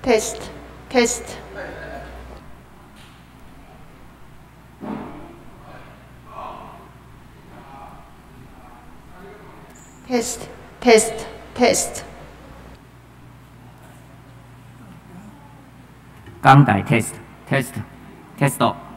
Test test。Test test test。港台 test test test。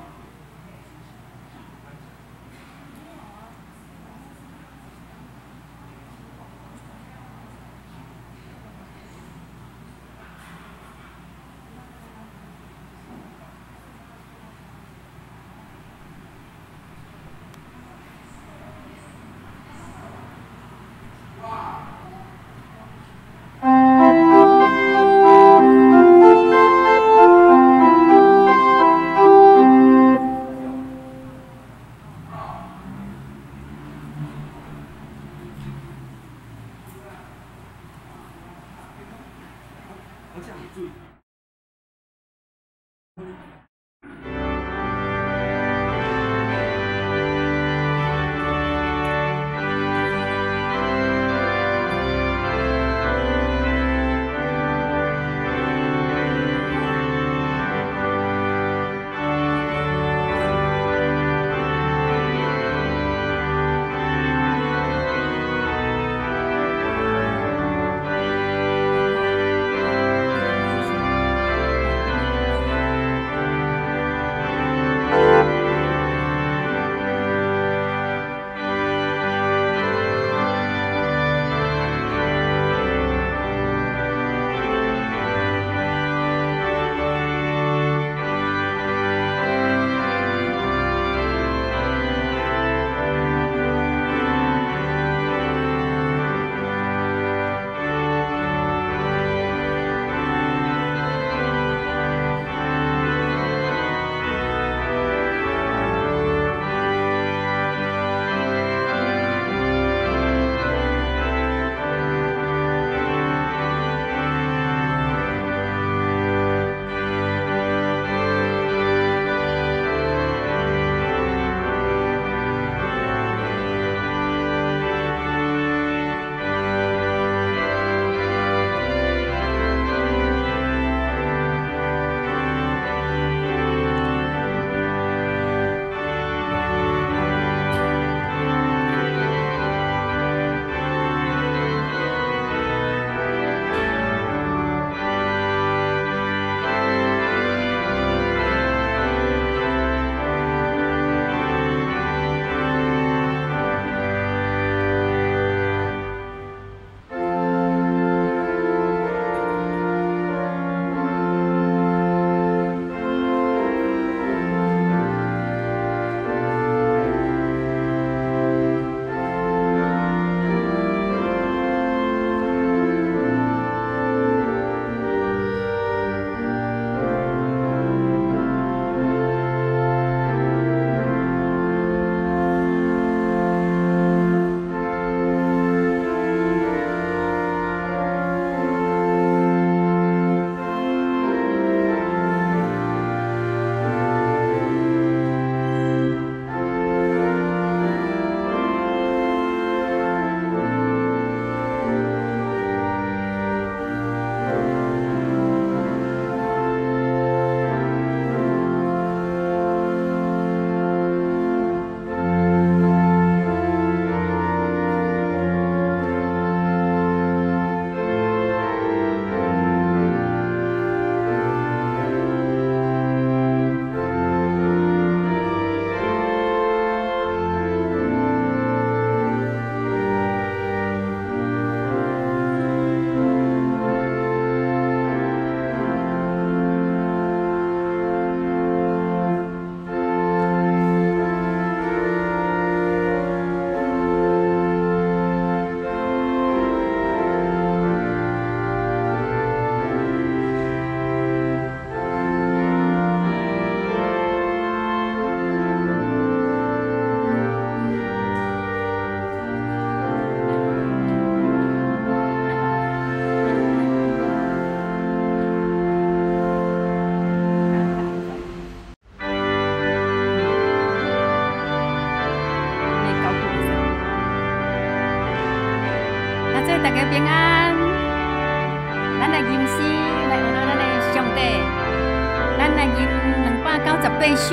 八首足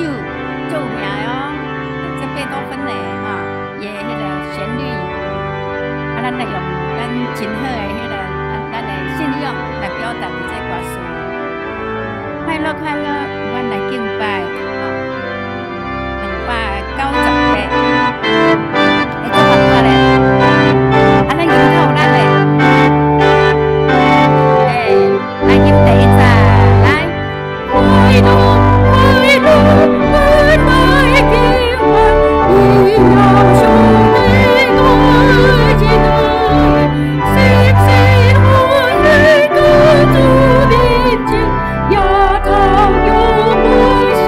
有名的哦，這貝多芬的吼，伊的彼個旋律，啊，咱來用咱真好的彼個，咱的信仰來表達這歌詞。快樂快樂，阮來敬拜，吼，298，會做法歌咧，啊，咱吟較有力咧，欸，來吟第一節，來。快樂快樂，阮來敬拜，榮耀上帝大至大，心心歡喜到主面前，額頭用愛心。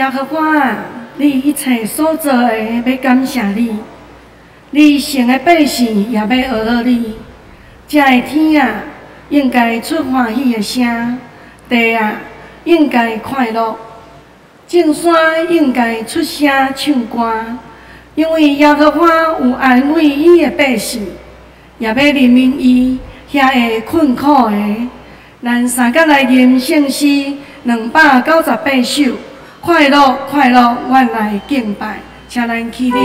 耶和華啊，你一切所做的欲感謝你，你聖的百姓也欲學樂你。這个天啊，應該出歡喜的聲；地啊，應該快樂；眾山應該出聲唱歌，因為耶和華有安慰伊的百姓，也欲憐憫伊遐個困苦的。咱三甲來吟聖詩298首，快樂快樂，阮來敬拜，請咱起立。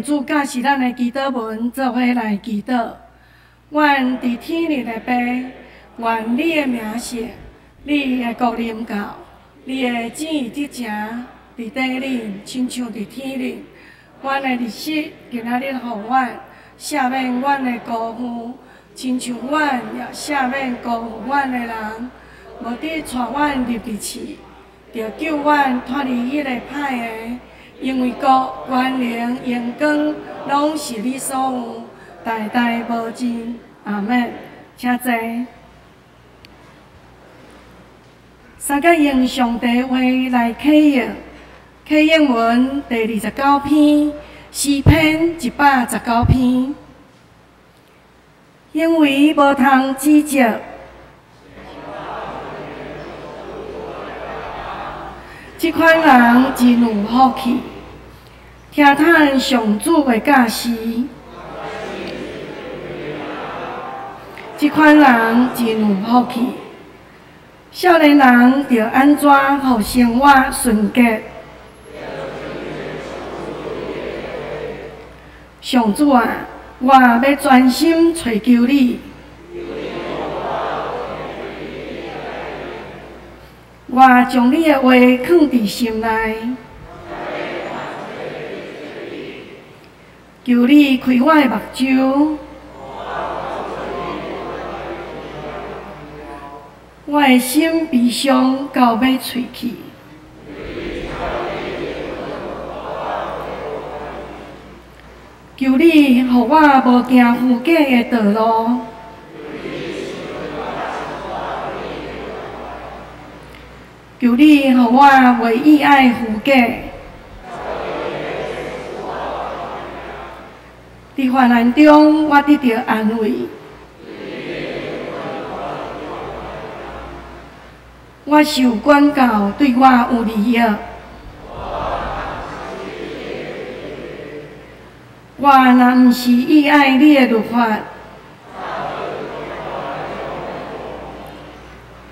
主教示咱的祈禱文，做伙來祈禱。阮佇天裡的父，願你的名聖，你的國臨到，你的旨意執行，佇地裡親像佇天裡。阮的日食今仔日予阮，赦免阮的辜負，親像阮也赦免辜負阮的人。無得帶阮入佇試，著救阮脫離彼个歹的。因為國、權能、榮光，攏是你所有，代代無盡。阿們，請坐。三甲用上帝話來啟應，啟應文第29篇，詩篇119篇。因為無通指責，這款人真有福氣，聽趁上主的教示。這款人真有福氣。少年人著按怎予生活純潔？上主啊，我欲專心揣求你。我將你的話囥佇心內。求你開我的目睭，我的心悲傷到欲碎去。求你予我無行虛假的道路，求你予我袂意愛虛假。佇患難中，我得著安慰。我受管教，對我有利益。我若毋是意愛你的律法，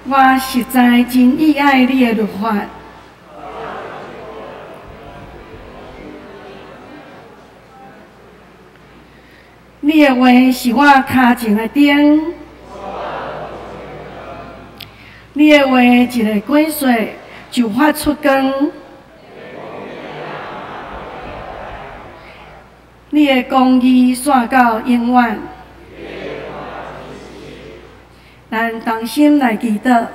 我實在真意愛你的律法。你的話是我跤前的燈，你的話一个過歲就發出光。你的公義煞到永遠。咱同心來祈禱，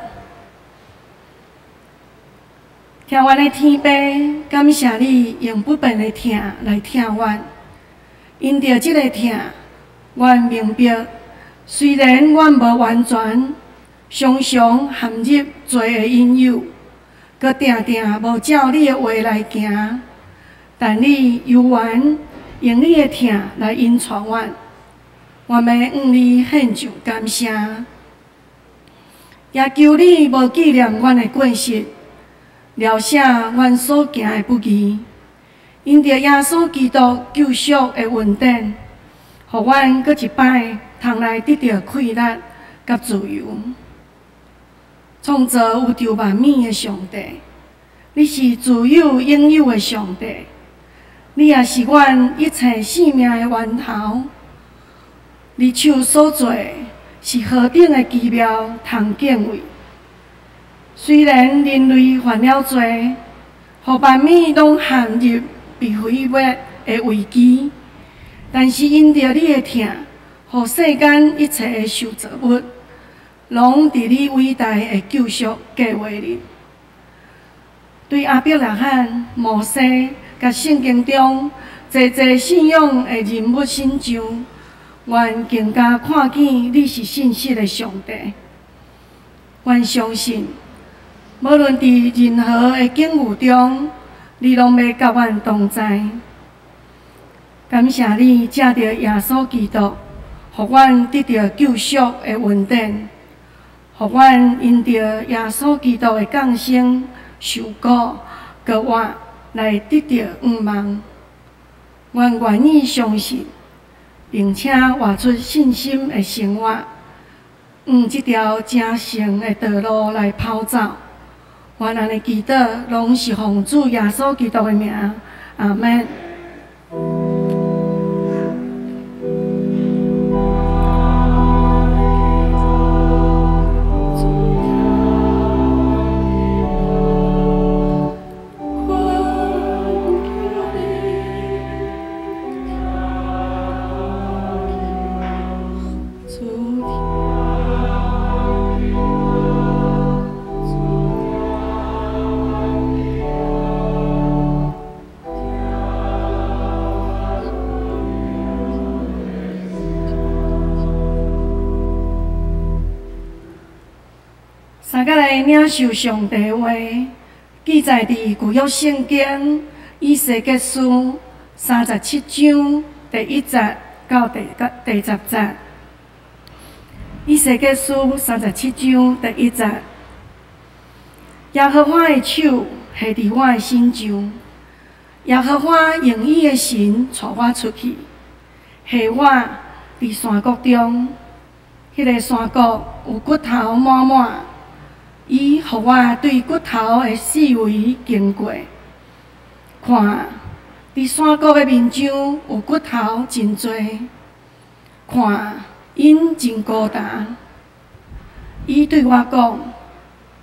疼阮的天父，感謝你用不變的疼來疼阮。因著這个疼，阮明白，雖然阮無完全，常常陷入罪的引誘，閣定定無照你的話來行，但你猶原用你的疼來引帶阮，我欲向你獻上感謝，也求你無紀念阮的過失，饒赦阮所行的不義。因著耶穌基督救贖的恩典，予阮閣一擺通來得著快樂佮自由。創造宇宙萬物的上帝，你是自有永有的上帝，你也是阮一切生命的源頭。你手所做的是何等的奇妙，通敬畏。雖然人類犯了罪，予萬物攏陷入被毀滅的危機，但是因著你的疼，予世間一切的受造物，攏佇你偉大的救贖計畫裡。對亞伯拉罕、摩西，佮聖經中濟濟信仰的人物身上，阮更加看見你是信實的上帝。阮相信，無論佇任何的境遇中，你攏欲佮阮同在。感謝你藉著耶穌基督，予阮得著救贖的恩典，予阮因著耶穌基督的降生、受苦、閣活來得著向望。阮願意相信，並且活出信心的生活，向這條成聖的道路來跑走。阮按呢祈禱，攏是奉主耶穌基督的名，阿們。大家來領受上帝話，記載佇舊約聖經以西結書37章第1節到第10節。以西結書37章第1節，耶和華的手下佇我的身上，耶和華用伊的神帶我出去，下我佇山谷中，彼个山谷有骨頭滿滿。伊予我對骨頭的四圍經過，看，佇山谷的面上有骨頭真濟，看，𪜶真孤單。伊對我講：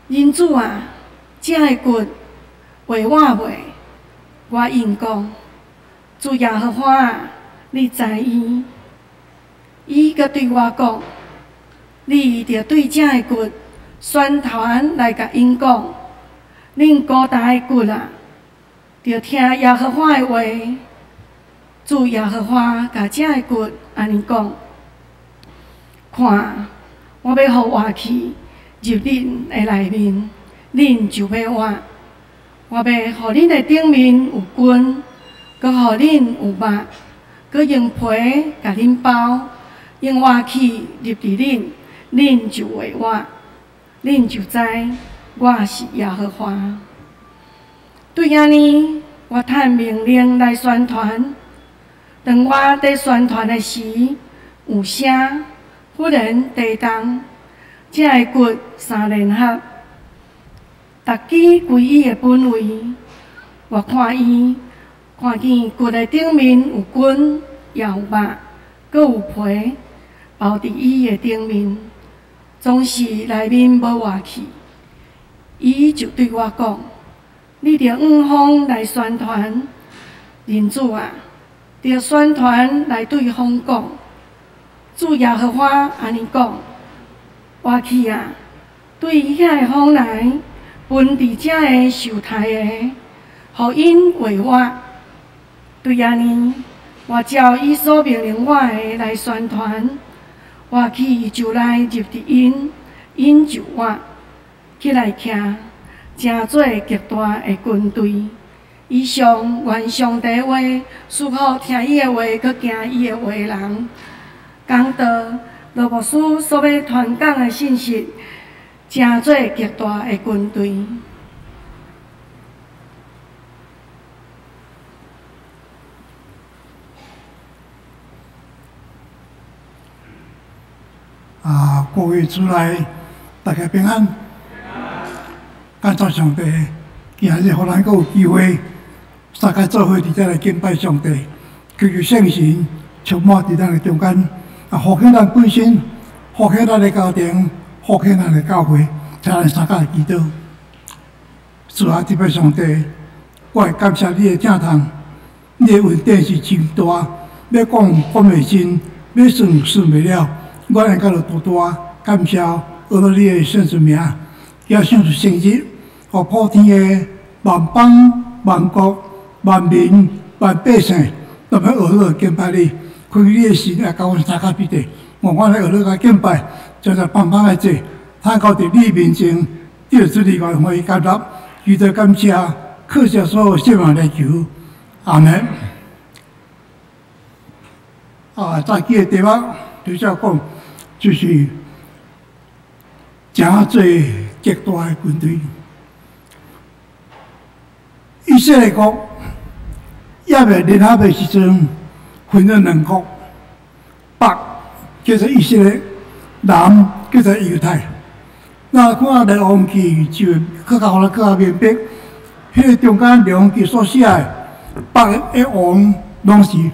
人子啊，這个骨會活袂？我應講：主耶和華啊，你知影。伊閣對我講：你著對這个骨宣傳來共𪜶講，恁孤單的骨啊，著聽耶和華的話。主耶和華共這个骨按呢講：看，我欲予活氣入恁的內面，恁就欲活。我欲予恁的頂面有筋，閣予恁有肉，閣用皮共恁包，用活氣入佇恁，恁就會活，恁就知我是耶和華。對按呢，我趁命令來宣傳。當我佇宣傳的時，有聲忽然地動，這个骨三聯合，逐支歸伊的本位。我看伊，看見骨的頂面有筋，也有肉，閣有皮，包佇伊的頂面，總是內面無活氣。伊就對我講：你著向風來宣傳，人子啊，著宣傳來對風講。主耶和華按呢講：活氣啊，對遐个風來，分佇遮个受刣的，予𪜶會活。對按呢，我照伊所命令我的來宣傳，活氣就來入佇𪜶，𪜶就活，起來徛，成做極大的軍隊。以上願上帝話賜予聽伊的話，閣行伊的話的人。講道羅牧師所欲傳講的信息，成做極大的軍隊。啊，各位主內，大家平安。感謝上帝，今日予咱閣有機會，三個做伙佇遮來敬拜上帝，求求聖神充滿佇咱的中間，啊，復興咱本身，復興咱的家庭，復興咱的教會，請咱三個來祈禱。主啊，這擺上帝，我會感謝你的疼痛，你的恩典是真大，欲講講袂盡，欲算算袂了。我會甲著大大感謝，阿羅你的聖子名，也想出生日，予普天的萬邦、萬國、萬民、萬百姓，拢欲學羅敬拜你。開你的神也共阮三跤比的，我阮來學羅共敬拜，就在邦邦來做，坦到佇你面前，得主你願歡喜接納，求得感謝，靠著所有聖名來求，阿們。啊，早起的題目拄才講，就是誠濟極大的軍隊。以色列國猶未聯合的時陣，分做兩國，北叫做以色列，南叫做猶太。那看列王記就閣較予咱閣較明白，彼个中間列王記所寫的北的王攏是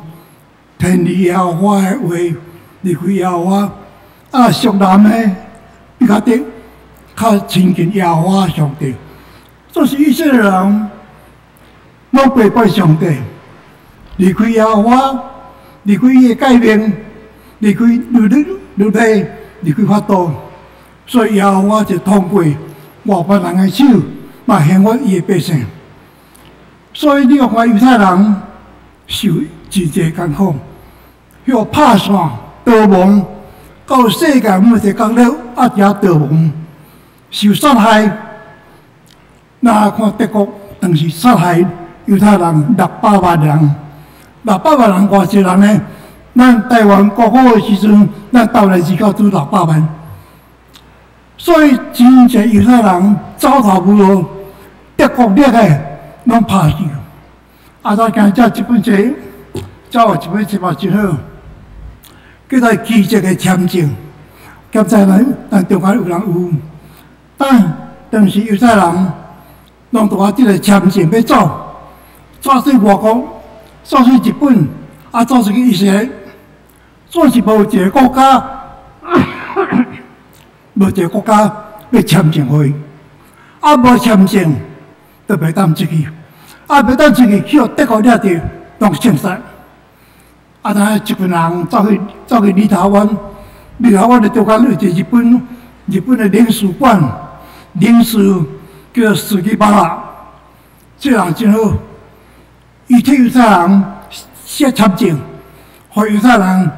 偏離耶和華的話，離開耶和華。啊，屬南的比較得較親近耶和華上帝。這是以色列人攏背叛上帝，離開耶和華，離開伊的誡命，離開律律律例，離開法度，所以耶和華就通過外邦人的手，嘛刑罰伊的百姓。所以你看猶太人受真濟艱苦，予拍散逃亡，到世界每一个角落，啊，伫遐逃亡，受殺害。那看德國當時殺害猶太人600萬人，600萬人偌濟人呢？咱台灣國父的時陣，咱台灣人口拄600萬，所以真濟猶太人走投無路，德國掠的攏拍死。啊，咱今這本冊，這有一本冊嘛真好，叫做《奇蹟的簽證》。現在咱咱中間有人有，但當時猶太人攏帶這個簽證欲走，走去外國，走去日本，啊，走出去以色列，總是無一個國家，無一個國家欲簽證予伊。啊，無簽證就袂當出去，啊，袂當出去，去予德國掠著，攏槍殺。啊，當一群人走去立陶宛，立陶宛的中間有一個日本的領事館，領事叫做斯基巴拉，這人真好，伊替猶太人寫簽證，予猶太人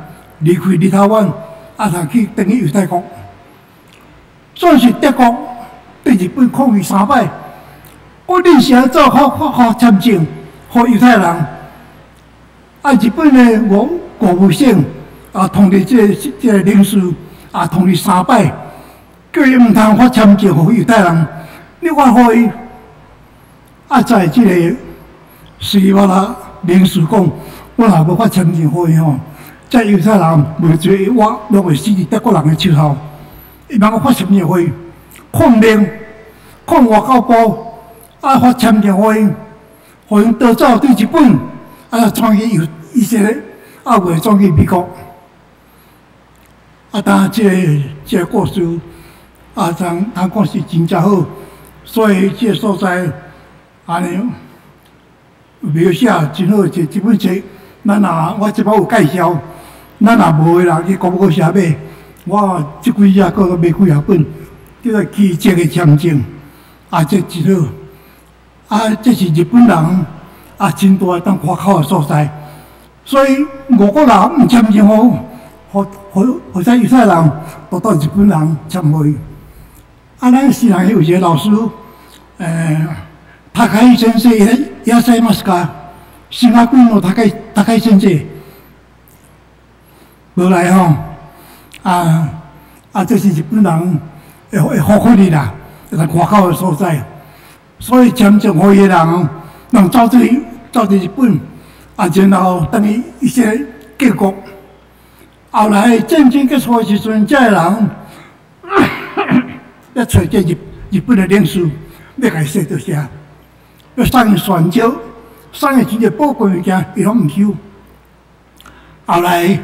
離開立陶宛，啊，通去轉去猶太國。算是德國對日本抗議三擺，我恁是按怎發簽證予猶太人？啊，日本的國務省啊，通知這個領事啊，通知三擺，叫伊毋通發簽證予猶太人。你我予伊，啊，在這個斯基巴拉領事講，我若無發簽證予伊吼，這猶太人無罪我攏會死佇德國人的手頭。伊茫我發簽證予伊，抗命，抗外交部，啊，發簽證予伊，予𪜶逃走對日本，啊，轉去猶以色列，啊，有的轉去美國。啊，當這個故事，啊，通講是真正好，所以這個所在，按呢描寫真好，這本冊，咱若我這擺有介紹，咱若無的人去國語社買。我這幾日閣買幾若本，叫做奇蹟的簽證，啊，這真好，啊，這是日本人啊，真大當誇口的所在。所以外國人毋簽證予，予這猶太人，都到日本人簽予伊。啊，咱西人有一個老師，高井先生，いらっしゃいますか？神學院の高井先生，無來吼。啊啊！這是日本人會福利啦，會當誇口的所在。所以簽證予伊的人，人走佇日本，啊，然後轉去以色列建國。後來戰爭結束的時陣，這个人欲揣這日本的領事，欲共伊說多謝，欲送伊船招，送伊真濟寶貴物件，伊攏毋收。後來，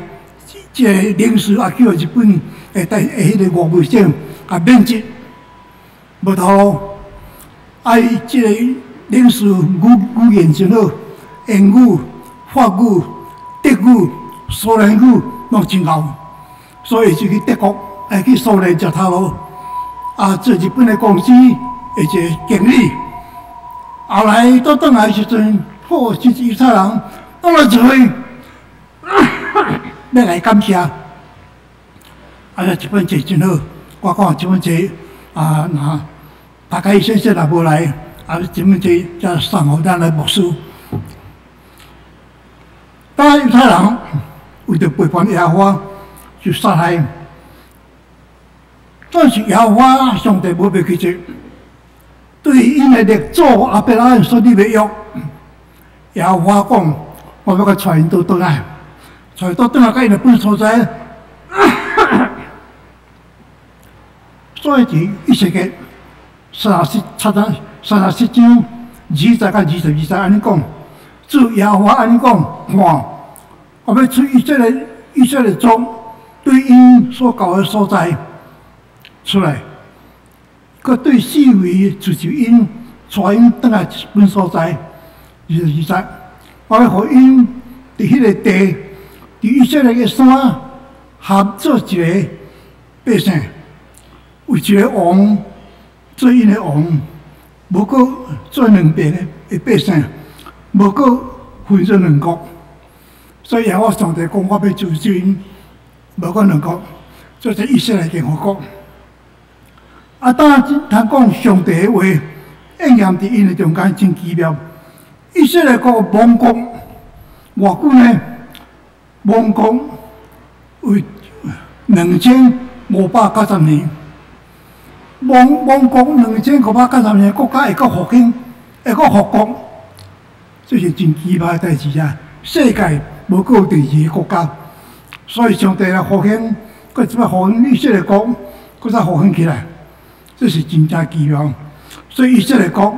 這個領事也去予日本的代彼个外務省共免職，無頭路。啊，伊這個領事語言真好，英語、法語、德語、蘇聯語攏真𠢕，所以就去德國，愛去蘇聯食頭路，啊，做日本的公司的一個經理。後來倒轉來時陣，好，這猶太人攏來聚會，欲來感謝。啊，這本冊真好，我講這本冊啊，若大家先生若無來，啊，這本冊才送予咱的牧師。當猶太人為著背叛耶和華，就殺害。但是耶和華上帝無袂記這，對𪜶的列祖亞伯拉罕所立的約，耶和華講：我欲閣帶𪜶倒轉來，帶倒轉來佮𪜶的本所在。所以佇以西結37章20節佮22節按呢講，主耶和華按呢講，看，我欲出以色列族對𪜶所到的所在出來，閣對四圍聚集𪜶，帶𪜶轉來本所在。22節，我欲予𪜶佇彼個地，佇以色列的山合做一个百姓，為一个王做𪜶的王，無閣做兩邊的百姓，無閣分做兩國。所以耶和華上帝講，我欲造就𪜶，無閣兩國，做做以色列共和國。啊，當通講上帝的話，應驗佇𪜶的中間真奇妙。以色列國亡國偌久呢？亡國有2590年。亡國2590年，國家會閣復興，會閣復國，這是真奇妙的代誌啊！世界無閣有第二個國家，所以上帝來復興，閣這擺復興以色列國，閣再復興起來，這是真正奇妙。所以以色列國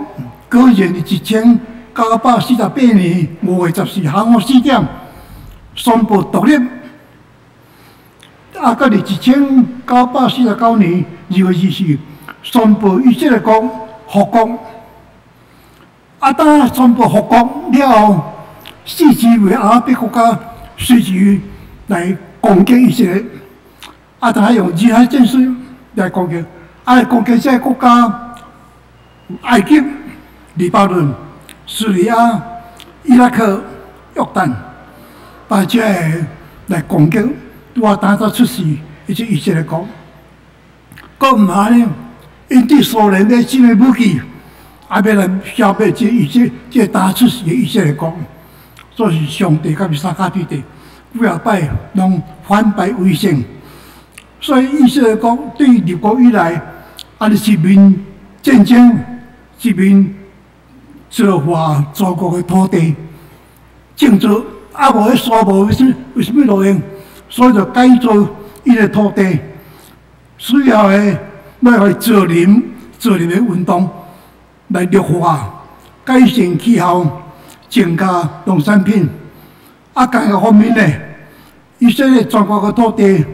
果然佇1948年5月14下午4點宣布獨立。啊，閣佇1949年2月24宣布以色列國復國。啊，當宣布復國了後，四周圍阿拉伯國家隨時來攻擊以色列，啊，當用人海戰術來攻擊，啊，來攻擊這个國家，埃及、黎巴嫩、敘利亞、伊拉克、約旦，把這个來攻擊，拄啊當作出事，伊就以色列國。閣毋按呢，𪜶對蘇聯買新的武器，啊，欲來消滅這以這這當出事的以色列國，所以上帝佮伊相佮對敵，幾仔擺攏反敗為勝。所以以色列國對立國以來，按呢一面戰爭，一面造化祖國的土地，種植啊無彼沙無為啥為啥物路用？所以就改造伊的土地，需要的欲來造林，造林的運動來綠化，改善氣候，增加農產品。啊，工業方面呢，以色列全國的土地，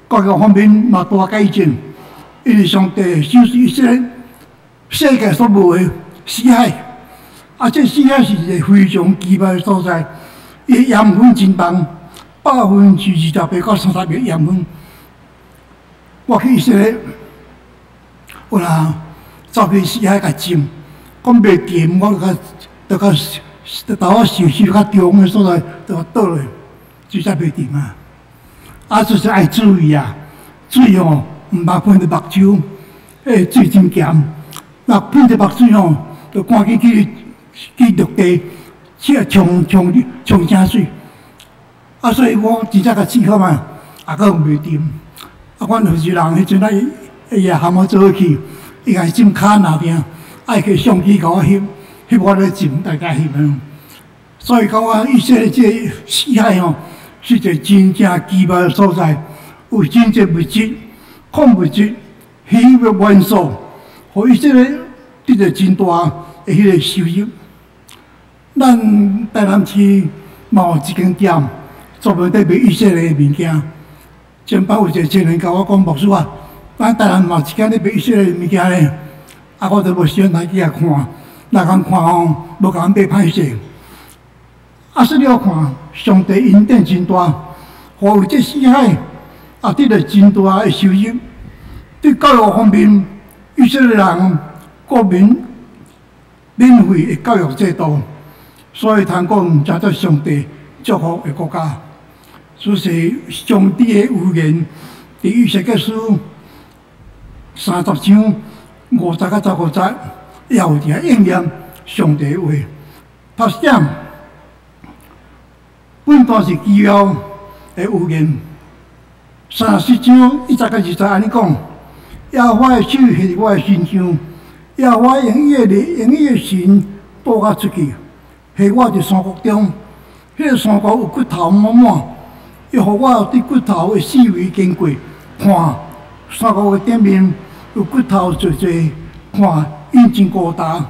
各個方面嘛大改進，因為上帝賞賜以色列世界所無的死海，啊，這死海是一個非常奇妙的所在，伊鹽分真重，28%到30%的鹽分。我去以色列，有人走去死海共浸，講袂沉，我就較就較頭仔受受較重的所在，就倒落，水才袂沉啊。啊，就是愛注意啊，水吼毋捌噴佇目睭，彼個水真鹹。若噴佇目水吼，就趕緊去去陸地，去沖沖沖正水。啊，所以我真正共試看覓，啊，閣袂沉。啊，阮有一人彼陣啊，伊也含我做伙去，伊共浸跤若定，愛摕相機共我翕，翕我咧浸，大家翕的。所以講我以色列這個死海吼，是一個真正奇妙的所在，有真濟物質、礦物質、稀有元素，予以色列得著真大的彼個收入。咱台南市嘛有一間店，專門佇賣以色列的物件。前擺有一個青年共我講，牧師啊，咱台南嘛有一間咧賣以色列的物件咧，啊，我就無時間來去遐看，若共看吼，無共阮買歹勢。啊，所以你要看，上帝恩典真大，予有這死海，也得著真大的收入。對教育方面，以色列人國民免費的教育制度，所以通講成做上帝祝福的國家。就是上帝的預言，佇以西結書30章50到15節，也有佇遐應驗上帝的話。頭先，本段是基要的預言，34章1節到2節按呢講：耶和華的手繫佇我的身上，耶和華用伊的力，用伊的神帶我出去，繫我佇山谷中，彼個山谷有骨頭滿滿。伊予我佇骨頭的四圍經過，看山谷的頂面有骨頭濟濟，看𪜶真孤單。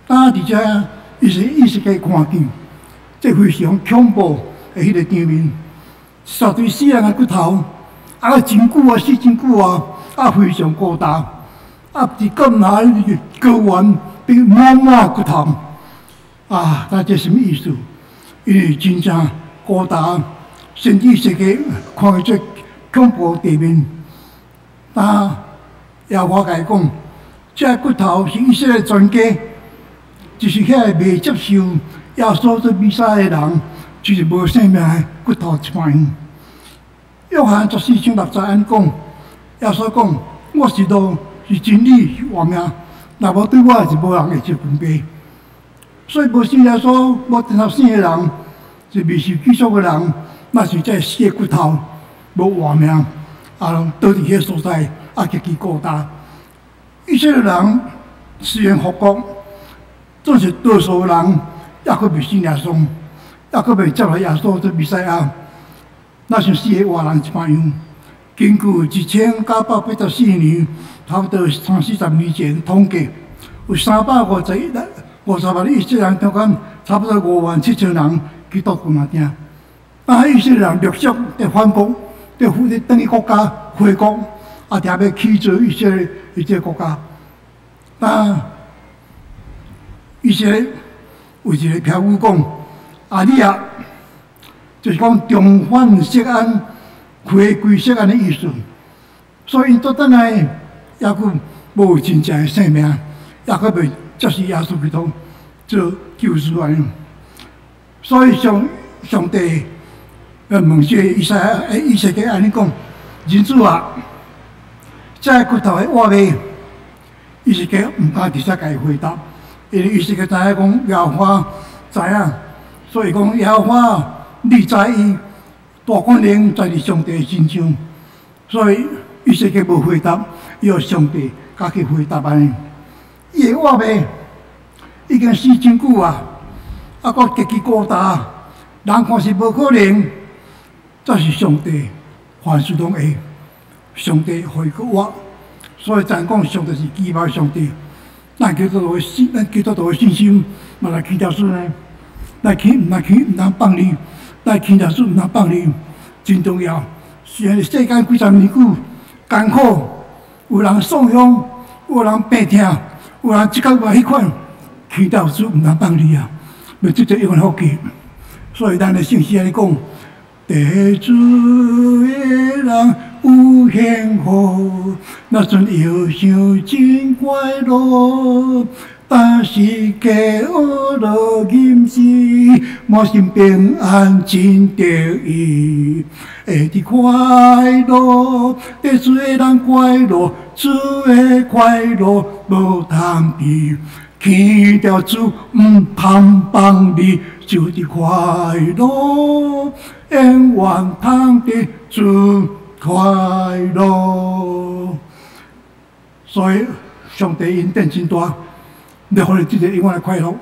當佇遮，伊是以西結看見，這非常恐怖的彼個場面，一堆死人的骨頭，啊，真久啊，死真久啊，啊，非常孤單。啊，佇閣下高原變滿滿骨頭，啊，那這什麼意思？因為真正孤單，甚至世界看見這恐怖地面。當耶和華共伊講，這骨頭是以色列全家，就是遐個未接受耶穌做彌賽亞的人，就是無性命的骨頭一般樣。約翰14章6節按呢講，耶穌講：我是路，是真理，是活命。若無對我，是無人會接近父。所以無信耶穌、無接受聖的人，是未受救贖的人，那是這死的骨頭，無活命，啊，倒佇彼個所在，啊，極其孤單。以色列人雖然復國，總是多數人猶閣未信耶穌，猶閣未接受耶穌做彌賽亞，若像死的活人一般樣。根據1984年，差不多三四十年前統計，有350萬以色列人中間，差不多5萬7千人基督徒嘛定。啊，以色列人陸續佇返國，佇佇轉去國家回國，啊，定欲起做以色列伊這個國家。啊，以色列有一個標語講，啊你啊，就是講重返錫安，回歸錫安的意思。所以𪜶倒轉來，抑閣無真正的生命，抑閣袂接受耶穌基督做救主按呢。所以上帝問這個以賽亞以西結按呢講：人子啊，這個骨頭會活袂？以西結毋敢直接共伊回答，因為以西結知影講耶和華知影，所以講耶和華你知伊大權能在佇上帝身上，所以以西結無回答，伊予上帝家己回答按呢。伊會活袂？已經死真久啊，啊，閣極其高大，人看是無可能，這是上帝凡事攏會，上帝予伊閣活，所以咱講上帝是奇妙上帝。咱基督徒的信，咱基督徒的信心嘛來起條主呢？來起毋來起，毋通放你；來起條主毋通放你，真重要。雖然世間幾十年久艱苦，有人喪鄉，有人病痛，有人這款彼款，起條主毋通放你啊！欲得著永遠福氣。所以咱的聖詩按呢講：得主的人有幸福，若陣憂想真快樂，但是過惡樂吟詩，滿心平安真得意，會佇快樂，得主的人快樂，主的快樂無通比，見著主毋通放你，就佇快樂，永遠通得主快樂。所以上帝恩典真大，欲予你得著永遠的快樂。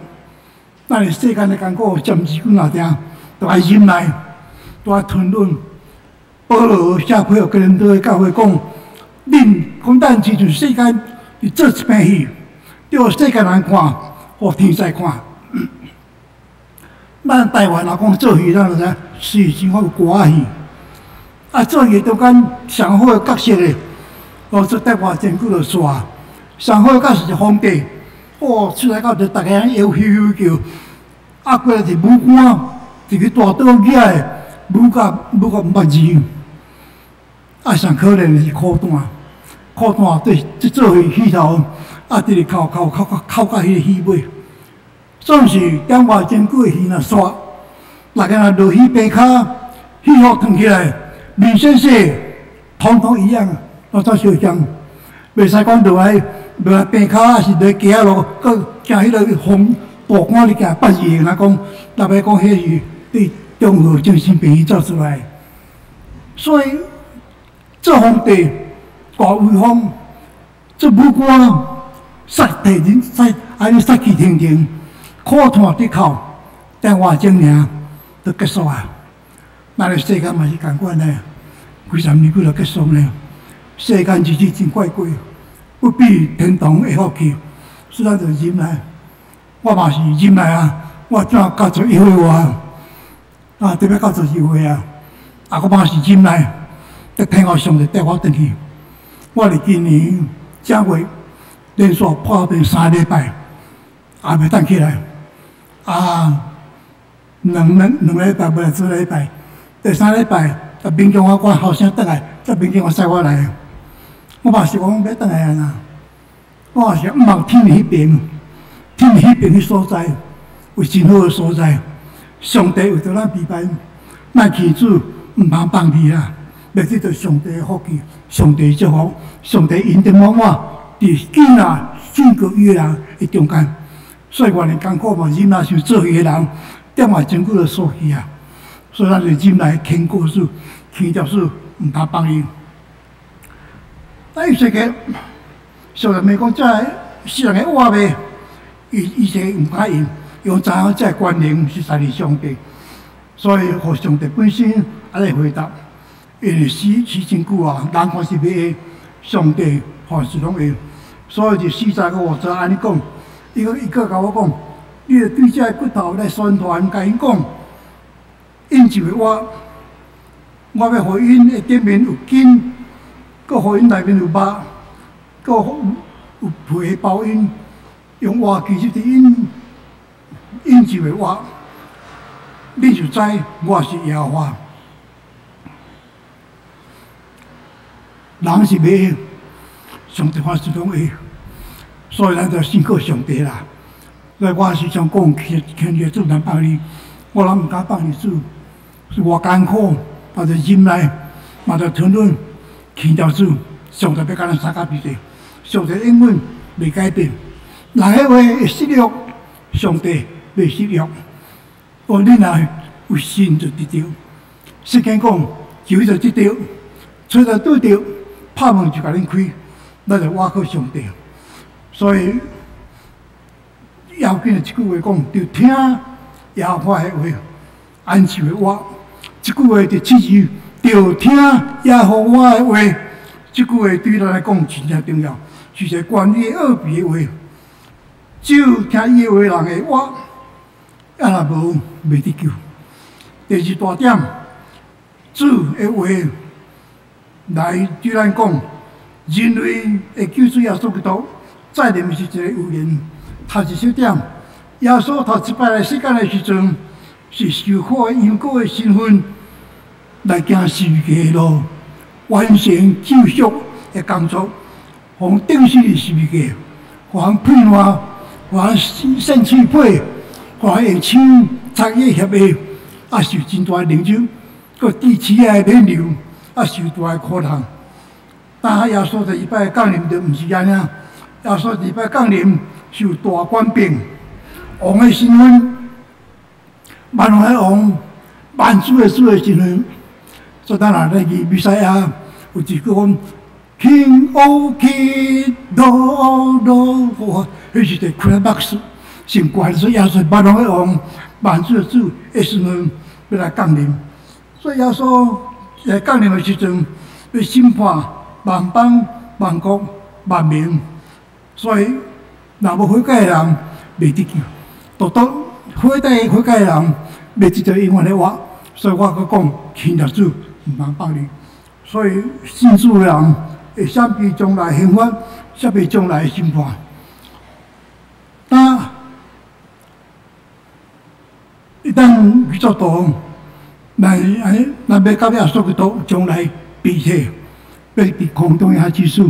咱的世間的艱苦，暫時阮若定都愛忍耐，都愛吞忍。保羅寫批予哥林多的教會講：恁講咱親像世間佇做一遍戲，對世間人看，予天使看。咱台灣若講做戲，咱就知影是真好歌仔戲。啊，做戲中間上好的角色咧，哦，做台灣真久就煞。上好的角色是皇帝，哦，出來到就逐家人搖呼呼叫。啊，過來是武官，一个大刀舉來，武甲武甲毋捌字。啊，上可憐的是苦旦，苦旦對這做戲戲頭，啊，直直哭哭哭哭哭到彼个戲尾，總是點外真久的戲若煞，大家若落戲爬跤，戲服脫起來，面色色，統統一樣，攏總相像，袂使講落來爬跤，還是落街仔路，閣行彼個風大官咧行，捌字若講，若欲講彼是佇中和精神病院走出來，所以做皇帝大威風，做武官殺氣人殺，按呢殺氣騰騰，苦湠佇哭，電話鐘爾就結束啊！咱的世間嘛是仝款呢，幾十年久就結束呢。世間日子真快過，不比天堂的福氣，所以咱就忍耐。我嘛是忍耐啊！我怎91歲外啊，特別92歲啊！啊，我嘛是忍耐，得聽我上帝帶我轉去。我佇今年正月連續破病3禮拜，也袂當起來。啊，兩禮拜，無來做禮拜，第三禮拜，才勉強我阮後生轉來，才勉強我載我來。我嘛是講欲轉來啊！我嘛是向望天彼邊，天彼邊彼所在，有真好的所在。上帝為著咱預備，咱祈主毋通放棄啊！欲得著上帝的福氣，上帝祝福，上帝恩典滿滿，佇囝仔信靠伊的人的中間。所以願意艱苦嘛，忍耐像做戲的人，點嘛真久就煞去啊！所以咱就忍耐牽過主，牽著主，毋通放伊。啊，以西結，上帝問講，這个死人會活袂？伊這毋敢應，因為知影這個權能是在佇上帝，所以予上帝本身按呢回答。因為死死真久啊，人看是袂會，上帝凡事攏會。所以佇4節五節按呢講，伊閣共我講，你著對這个骨頭來宣傳，共𪜶講，𪜶就會活，我欲予𪜶的頂面有筋，閣予𪜶內面有肉，閣有皮包𪜶，用活其實佇𪜶𪜶就會活，恁就知我是耶和華。人是袂，上帝凡事攏會，所以咱就信靠上帝啦。所以我時常講，虔誠主難放你，我攏毋敢放你主，是偌艱苦，嘛著忍耐，嘛著吞忍，虔誠主，上帝欲共咱相佮比者，上帝永遠袂改變。人的話會失約，上帝袂失約。哦，你若有信就得著。聖經講，求就得著，揣就拄著，拍門就共恁開，咱就倚靠上帝。所以要緊的一句話講，著聽耶和華的話，按手會活。這句話就七字，著聽耶和華的話。這句話對咱來講真正重要，是一個關於奧秘的話。只有聽伊的話人會活，啊若無袂得救。第二大點，主的話來對咱講，人類的救主耶穌基督再臨是一個預言。頭一小點，耶穌頭一擺來世間的時陣，是受苦的羊羔的身份來行十字架的路，完成救贖的工作，予釘死佇十字架，予人配爛，予人献喙皮，予人用槍插伊額下，啊受真大的凌辱，閣釘刺的勉留，啊受大的苦難。但耶穌第二擺降臨就毋是按呢，耶穌第二擺降臨受大權柄，王的身份，萬王的王，萬主的主的身份。所以咱若咧去彌賽亞，有一句講：King of King, Lord of Lord，彼是一個 climax，上懸，所以耶穌萬王的王，萬主的主的身份欲來降臨。所以耶穌來降臨的時陣，欲審判萬邦、萬國、萬民。所以若無悔改的人，袂得救；獨獨悔改悔改的人，袂得著永遠的活。所以我閣講，虔誠主毋通放你。所以信主的人會閃避將來刑罰，閃避將來的審判。那一旦去做徒，咱咱欲佮耶穌基督將來比體，欲佇空中遐起死，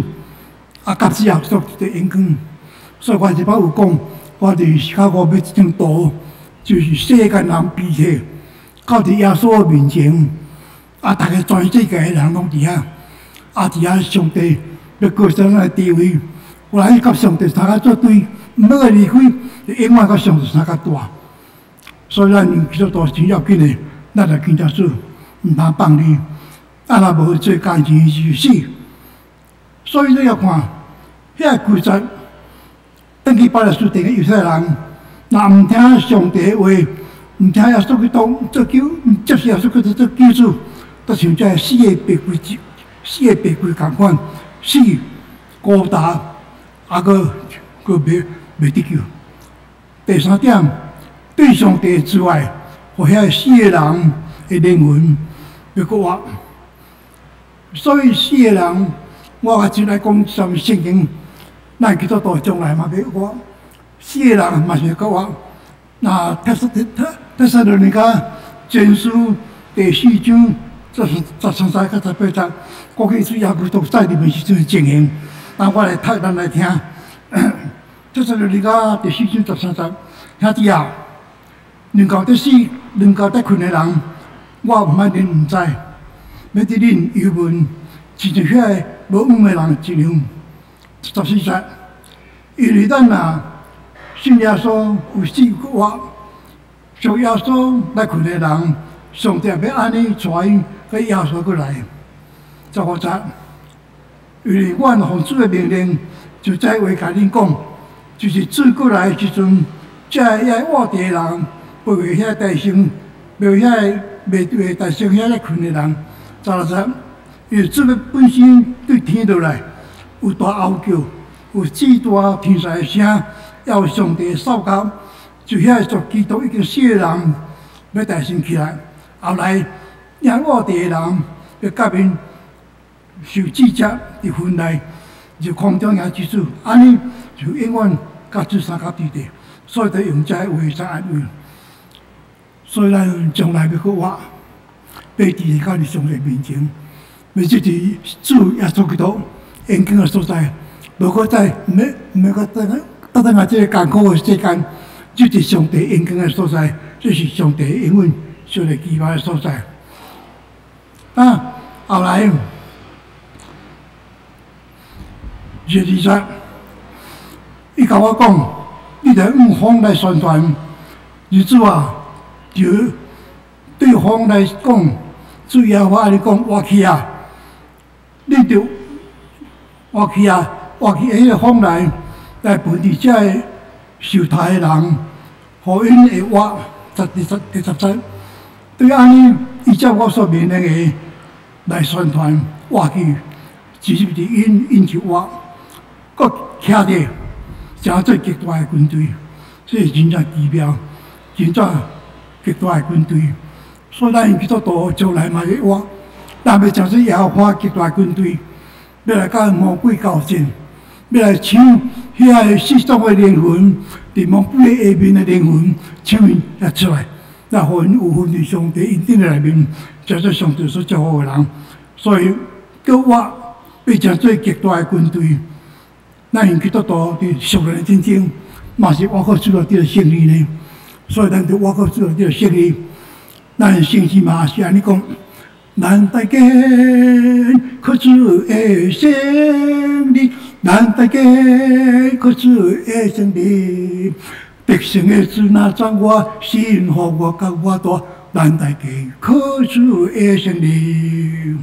啊，佮主耶穌一個榮光。所以我這擺有講，我佇芝加哥欲這張圖，就是世間人比體，到佇耶穌的面前，啊，逐个全世界的人攏佇遐，啊，佇遐上帝欲告訴咱的地位，有人佮上帝相佮做對，毋好離開，就永遠佮上帝相佮蹛。所以咱基督徒真要緊的，咱來跟著主，毋通放你，啊，若無做工錢就死。所以你要看，遐個規則，轉去巴勒斯坦的猶太人，若毋聽上帝的話，毋聽耶穌基督做救，毋接受耶穌基督做救主，就像這個死的白骨，死的白骨仝款，死孤單，啊，閣閣袂袂得救。第三點，對上帝之外，予遐死的人的靈魂欲閣活。所以死的人，我較真愛講啥物聖經，咱基督徒將來嘛欲活，死的人嘛是欲閣活。那帖撒羅尼迦前書第四章13節到18節，講起主耶穌基督再臨的時陣情形，那我來讀，咱來聽。帖撒羅尼迦第四章13節，兄弟啊，論到得死、論到得睏的人，我毋愛恁毋知，免得恁憂悶，親像遐個無望的人一樣。14節，因為咱若信耶穌有死閣活，屬耶穌來睏的人，上帝欲按呢帶𪜶佮耶穌閣來。15節，因為阮奉主的命令，就這話共恁講，就是主閣來的時陣，這个活佇的人，袂為遐大聲，袂遐個袂袂大聲遐咧睏的人。16節，因為主欲本身對天落來，有大號叫，有至大天使的聲，也有上帝的哨角，就遐個屬基督已經死的人，欲大聲起來。後來，猶活佇的人，欲佮𪜶 受指責佇園內，就空中也之子，按呢就永遠佮主相佮對佇，所以就用這个話來安慰。所以咱將來欲閣活，欲佇到上帝面前，欲這佇主耶穌基督榮光的所在，無閣再毋免閣等等等下這个艱苦的世間，這佇上帝榮光的所在，這是上帝永遠上帝期望的所在。啊，後來22節，伊共我講，你著向風來宣傳，日主啊，就對風來講，主耶和華按呢講，活去啊！你著活去啊，活去彼個風來來分佇這个受殺的人，予𪜶會活。十、第十、第10節，對按呢，依照我所命令的來宣傳，活去，直入佇𪜶，𪜶就活，閣徛著，成做極大的軍隊，這是真正奇妙，真正極大的軍隊。所以咱基督徒將來嘛會活，咱欲成做耶和華極大的軍隊，欲來佮魔鬼交戰，欲來搶遐个失喪的靈魂，佇魔鬼下面的靈魂，搶𪜶來出來，來予𪜶有份佇上帝恩典的內面，成做上帝所祝福的人。所以閣活，欲成做極大的軍隊。咱因基督徒佇屬靈的戰爭，嘛是倚靠主來得勝利呢。所以咱著倚靠主來得勝利。咱的聖詩嘛是按呢講：咱大家靠主的勝利，咱大家靠主的勝利。得勝的主若掌我心，予我甲我大，咱大家靠主的勝利。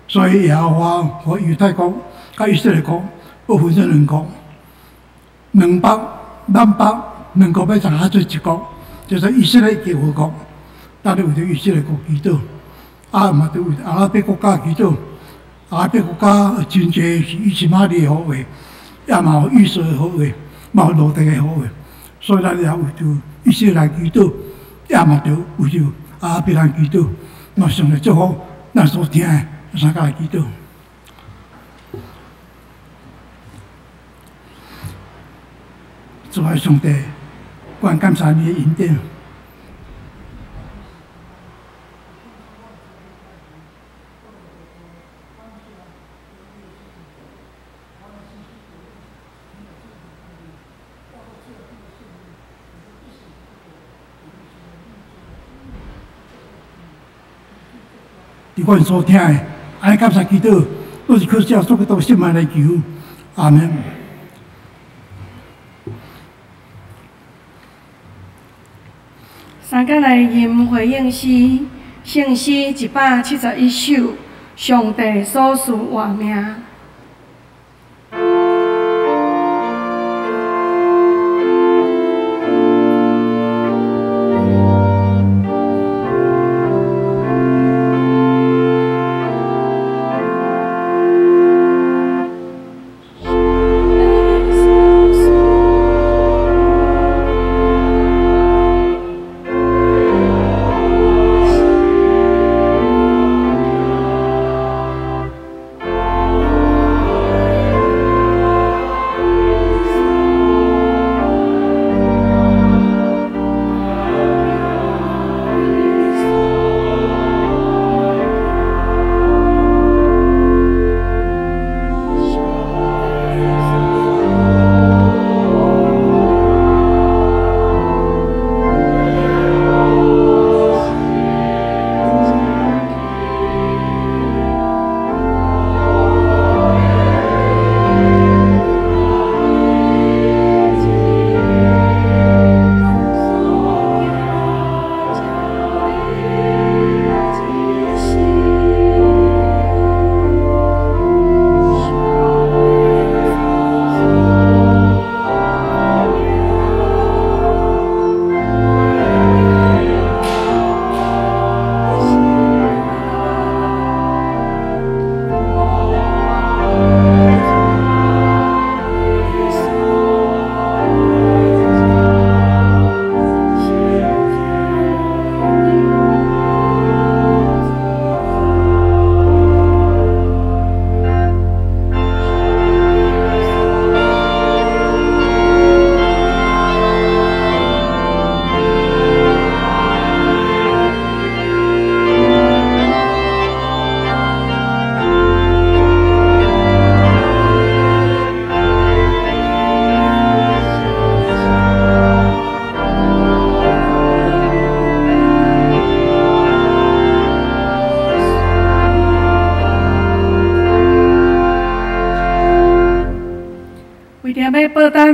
所以耶和華予猶太國、佮以色列國，欲分做兩國，兩北、南北兩國欲雜合做一國，叫做以色列共和國。咱咧為著以色列國祈禱，啊嘛著為阿拉伯國家祈禱。阿拉伯國家真濟是伊斯瑪利的後裔，也嘛有以掃的後裔，嘛有羅得的後裔。所以咱也為著以色列祈禱，也嘛著為著阿拉伯人祈禱。嘛上帝祝福咱所聽的，相佮來祈禱。主愛上帝，阮感謝你的恩典。佇阮所聽的，按呢感謝祈禱，攏是靠主耶穌基督聖名來求，阿門。相佮來吟回應詩，聖詩171首，上帝所賜活命。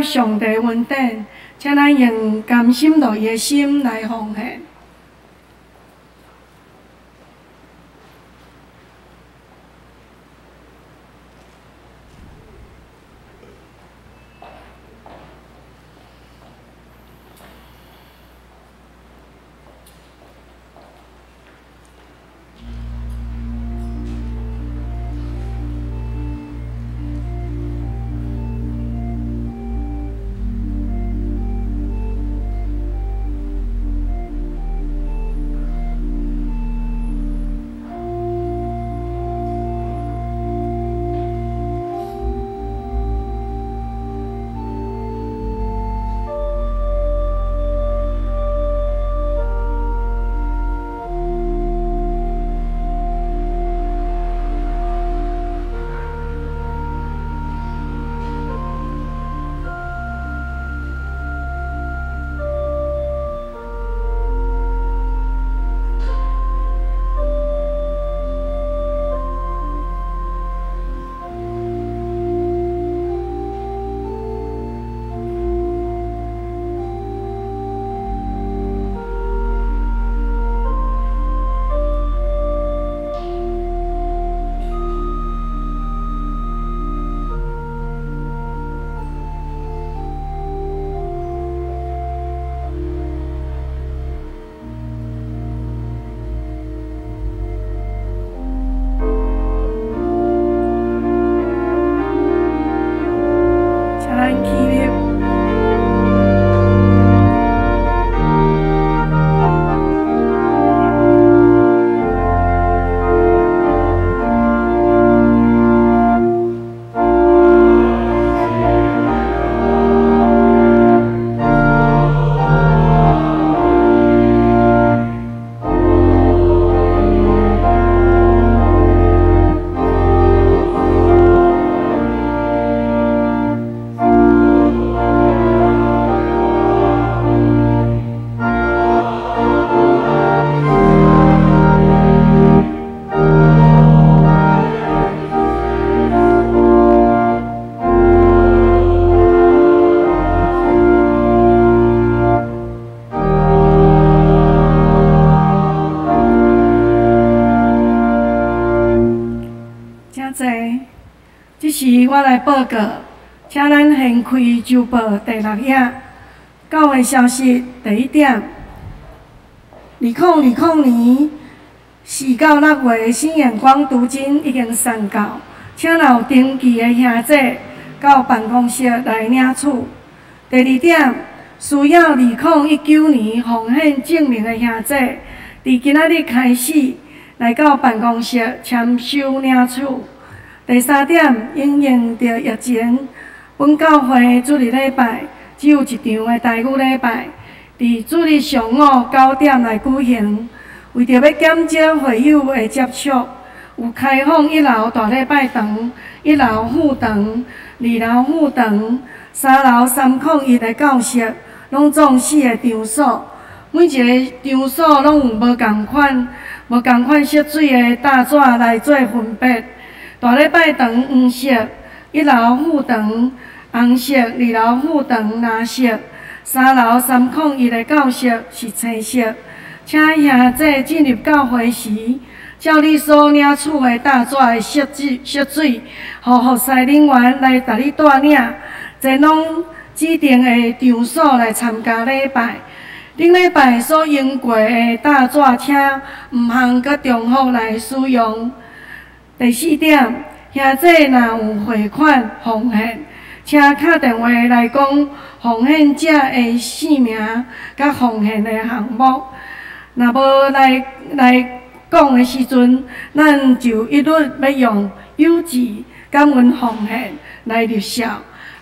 上帝恩典，請咱用甘心樂意的心來奉獻。這時我來報告，請咱掀開週報第六頁，教會消息第一點。2020年4到6月新眼光讀經已經送到，請若有登記的兄弟到辦公室來領取。第二點，需要2019年奉獻證明的兄弟，佇今仔日開始來到辦公室簽收領取。第三點，因應著疫情，本教會主日禮拜只有一場的台語禮拜，佇主日上午9點來舉行。為著欲減少會友的接觸，有開放一樓大禮拜堂、一樓副堂、二樓副堂、三樓301的教室，攏總四个場所。每一个場所攏有無仝款、無仝款色水的搭紙來做分別。大禮拜堂黃色，一樓副堂紅色，二樓副堂藍色，三樓301的教室是青色。請兄弟進入教會時，照你所領取的搭紙的色水，予服侍人員來共你帶領，前往指定的場所來參加禮拜。頂禮拜所用過的搭紙，請毋通閣重複來使用。第四點，兄弟若有匯款奉獻，請敲電話來講奉獻者的姓名佮奉獻的項目。若無來講的時陣，咱就一律欲用郵寄感恩奉獻來入數。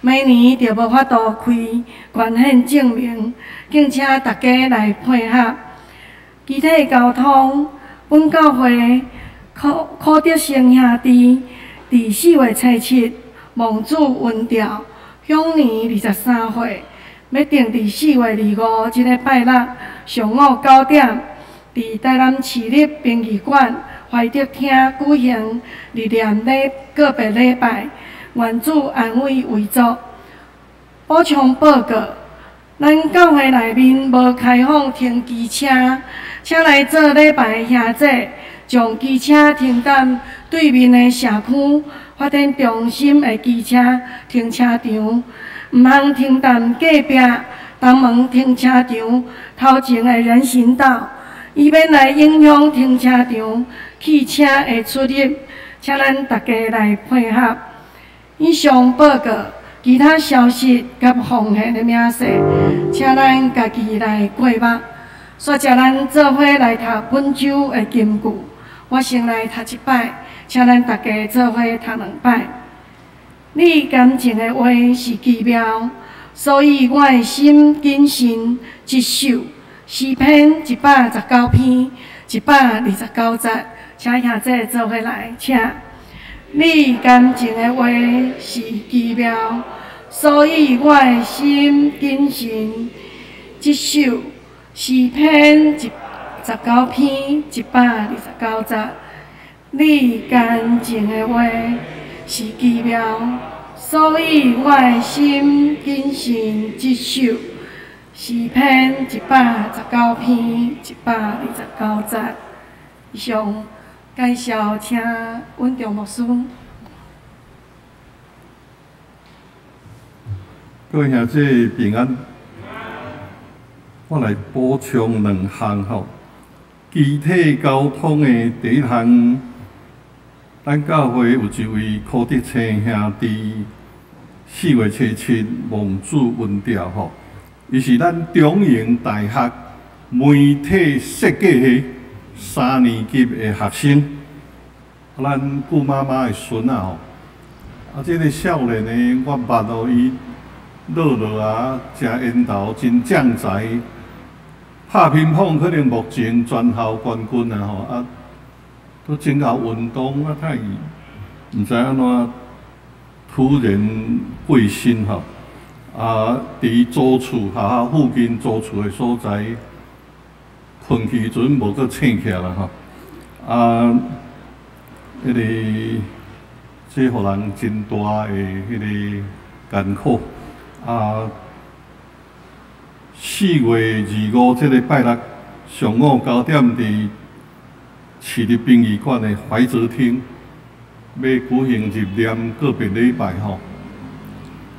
明年就無法度開捐獻證明，敬請大家來配合。其他交通，本教會柯德成兄弟佇4月初7蒙主恩召，享年23歲，欲定佇4月25這个拜六上午9點，佇台南市立殯儀館懷德廳舉行日念禮告別禮拜，願主安慰遺族。补充报告，咱教会内面无开放停机车，请来做礼拜的兄弟，将机车停踮对面的社区发展中心的机车停车场，毋通停踮隔壁东门停车场头前的人行道，以免来影响停车场汽车的出入，请咱大家来配合。以上报告，其他消息佮奉献的明细，请咱家己来过目。煞接咱做伙来读本周的金句，我先来读一摆，请咱大家做伙读两摆。你感情的话是奇妙，所以我的心谨慎执守。诗篇119篇129节，请兄弟做伙来，请。你感情的话是奇妙，所以我的心谨慎执守。诗篇19篇129节，你感情的话是奇妙，所以我的心谨慎执守。诗篇119篇129节。以上介绍，请稳中牧师。各位兄弟平安。我来补充两项吼，机体交通的第一项，咱教会有一位柯德清兄弟，4月7日梦主恩掉吼，伊是咱中营大学媒体设计系三年级的学生，咱顾妈妈的孙仔吼，啊，这个少年呢，我捌哦，伊落落啊，食烟头真将才，拍乒乓可能目前全校冠军啊吼，啊，都真𠢕运动啊，太毋知按怎突然过身吼，啊，伫租厝学校附近租厝的所在，困去时阵无阁醒起来啦吼，啊，彼个这予人真大的彼个艰苦。啊，4月25这个拜六上午9点，伫市立殡仪馆的怀泽厅，欲举行入殓告别礼拜吼。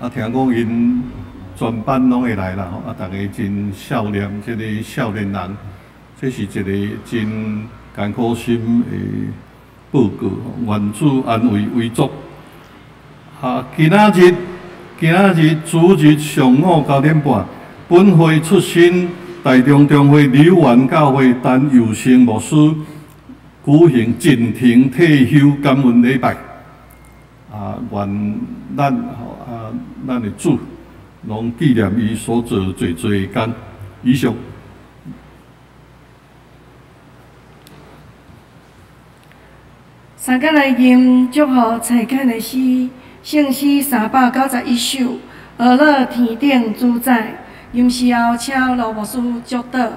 啊，听讲𪜶全班拢会来啦吼，啊，逐家真孝念这个少年人，这是一个真艰苦心的报告。愿主安慰遗族。啊，今仔日主日上午9点半，本会出身台中中会柳园教会陈佑成牧师举行进庭退休感恩礼拜。啊，愿咱吼啊，咱的主拢纪念伊所做济济的工。以上。三个来吟祝福蔡肯的诗。圣诗391首，呵咾天顶主宰。吟诗后，请罗牧师祝祷。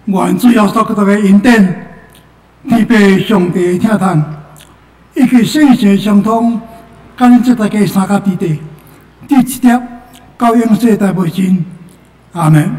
愿主耶稣基督的恩典、天父上帝的疼痛，以及圣神相通，佮恁这大家相佮伫底，伫这粒到永世代袂尽。阿门。